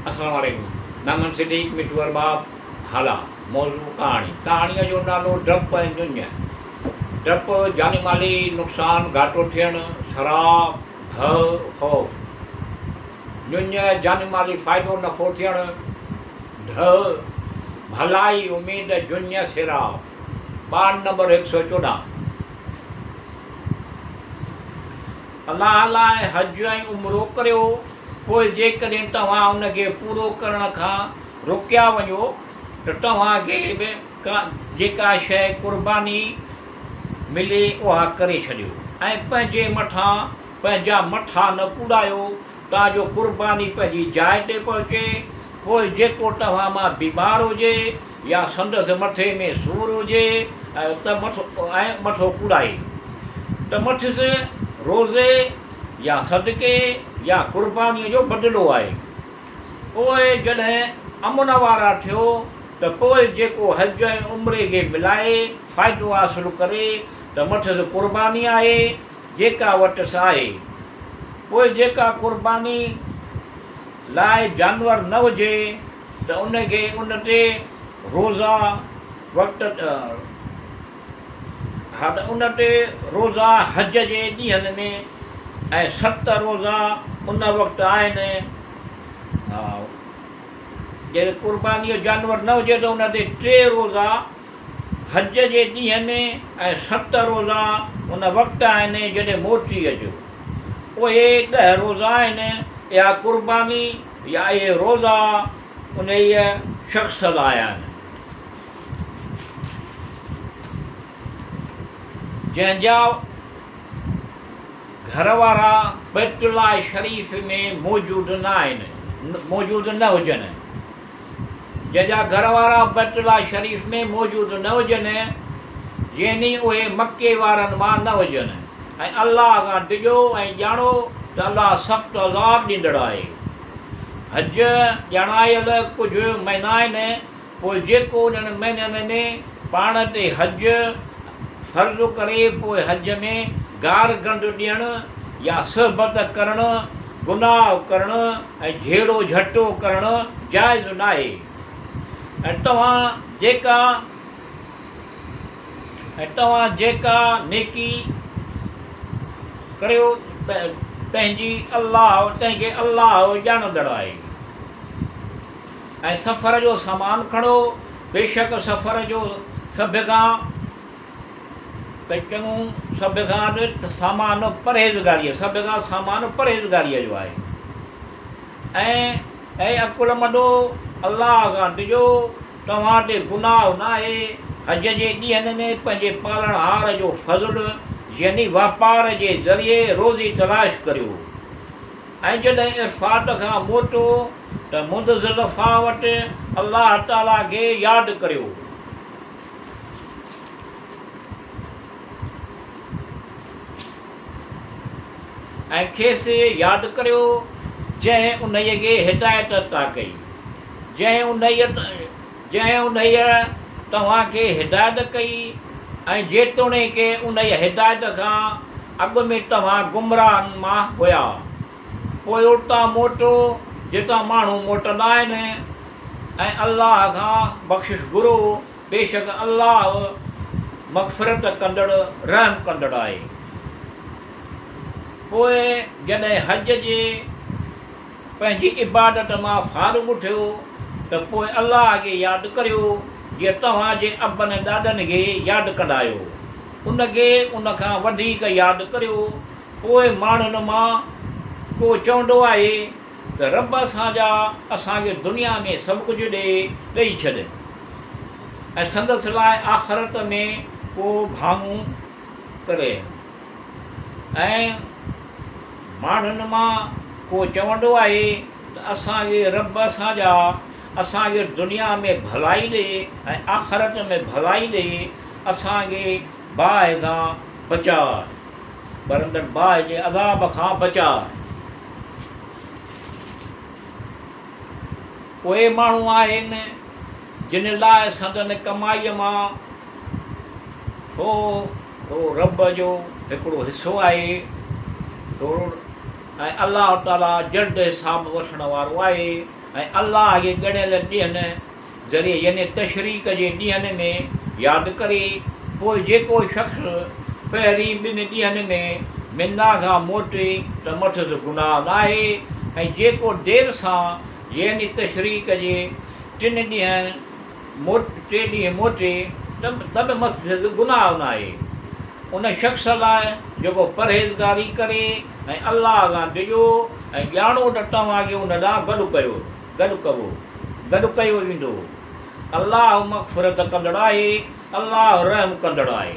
السلام عليڪم محمد صديق مٺو ارباب هالا موضوع ڪهاڻي ڪهاڻيء جو نالو ڊپ ۽ ڃڃ ڊپ جاني مالي نقصان گهاٽو ٿيڻ سراء ڀؤ خوف ڃڃ جاني مالي فائدو نفعو ٿيڻ ڍء ڀلائي اميد جڃ سراء ٻان نمبر 114. الله لاء حج ۽ عمرو ڪريو، پوء جيڪڏهن توهان ان کي پورو ڪرڻ کان روڪيا وڃو ته توهان کي به جيڪا شيء قرباني ملي اها ڪري ڇڏيو ۽ پنهنجي مٿان پنهنجا مٿا نه ڪوڙايو تان جو قرباني پنهنجي جاء تي پهچي، پوء جيڪو توهان مان بيمار هجي يا سندس مٿي ۾ سور هجي ته ۽ مٿو ڪوڙائي ته مٿس روزي يا صدقي يا قربانيء جو بدلو آهي. پوء جڏهن امن وارا ٿيو ته پوء جيڪو حج ۽ عمري کي ملائي فائدو حاصل ڪري ته مٿس قرباني آهي جيڪا وٽس آهي. پوء جيڪا قرباني لاء جانور نه هجي ته ان کي ان تي روزا وقت ها ته ان تي روزا حج جي ڏينهن ۾ ۽ ست روزا ان وقت آهن ها جڏهن قرباني جو جانور نه هجي ته ان تي ٽي روزا حج جي ڏينهن ۾ ۽ ست روزا ان وقت آهن جڏهن موٽي اچو. اهي ڏهه روزا آهن. اها قرباني يا اهي روزا انهيء شخص لاء آهن، جنهن جا گهر وارا بيت الله شريف ۾ موجود نه آهن، موجود نه هجن. جنهن جا گهر وارا بيت الله شريف ۾ موجود نه هجن، يعني اهي مڪي وارن مان نه هجن، ۽ الله کان ڊڄو ۽ ڄاڻو ته الله سخت عذاب ڏيندڙ آهي. حج ڄاڻايل ڪجهه مهينا آهن، پوء جيڪو انهن مهينن ۾ پاڻ تي حج فرض ڪري پوء حج ۾ گارگند ڏيڻ يا صحبت ڪرڻ، گناهه ڪرڻ ۽ جهيڙو جهٽو ڪرڻ جائز ناهي ۽ توهان جيڪا ۽ توهان جيڪا نيڪي ڪريو تنهن جي الله تنهن کي الله ڄاڻندڙ آهي. ۽ سفر جو سامان کڻو، بيشڪ سفر جو سڀ کان ته چڱو سڀ کان سامان پرهيزگاريء سڀ کان سامان پرهيزگاريء جو آهي. ۽ اي عقلمندو! الله کان ڊڄو، توهان تي گناهه ناهي، حج جي ڏينهن ۾ پنهنجي پالڻهار جو فضل يعني واپار جي ذريعي روزي تلاش ڪريو. ۽ جڏهن عرفات کان موٽو ته مزدلفه وٽ الله تعاليٰ کي ياد ڪريو. ۽ کيس ياد ڪريو جنهن انهيء کي هدايت عطا ڪئي، جنهن انهيء جنهن انهيء توهان کي هدايت ڪئي ۽ جيتوڻيڪ انهيء هدايت کان اڳ ۾ توهان گمراهن مان هيا. پوء اتان موٽو جتان ماڻهو موٽندا آهن ۽ الله کان بخشش گهرو، بيشڪ الله مغفرت ڪندڙ رحم ڪندڙ آهي. پوء جڏهن حج جي پنهنجي عبادت مان فارغ ٿيو ته پوء الله کي ياد ڪريو جيئن توهان جي ابن ڏاڏن کي ياد ڪندا آهيو، ان کي ان کان وڌيڪ ياد ڪريو. پوء ماڻهن مان ڪو چوندو آهي ته رب اسان جا اسان کي دنيا ۾ سڀ ڪجهه ڏي ڏئي ڇڏ ۽ سندس لاء آخرت ۾ ڪو ڀاڱو ڪري ۽ ماڻهن مان ڪو چوندو آهي ته اسان جي رب اسان جا اسان کي دنيا ۾ ڀلائي ڏي ۽ آخرت ۾ ڀلائي ڏي، اسان کي باهه کان بچاء، ٻرندڙ باهه جي عذاب کان بچاء. اهي ماڻهو آهن جن لاء سندن ڪمائيء مان ٿورو رب جو هڪڙو حصو آهي، ٿورو ۽ الله تعاليٰ جلد حساب وٺڻ وارو آهي ۽ الله کي ڳڻيل ڏينهن ذريعي يعني تشريق جي ڏينهن ۾ ياد ڪري، پوء جيڪو شخص پهرين ٻن ڏينهن ۾ منيٰ کان موٽي ته مٿس گناهه ناهي ۽ جيڪو دير سان يعني تشريق جي ٽن ڏينهن ٽي ڏينهن موٽي ته به مٿس گناهه ناهي. ان شخص لاء جيڪو پرهيزگاري ڪري ۽ الله کان ڊڄو ۽ ڄاڻو ته توهان کي ان ڏانهن گڏ ڪيو گڏ ڪبو گڏ ڪيو ويندو. الله مغفرت ڪندڙ آهي، الله رحم ڪندڙ آهي.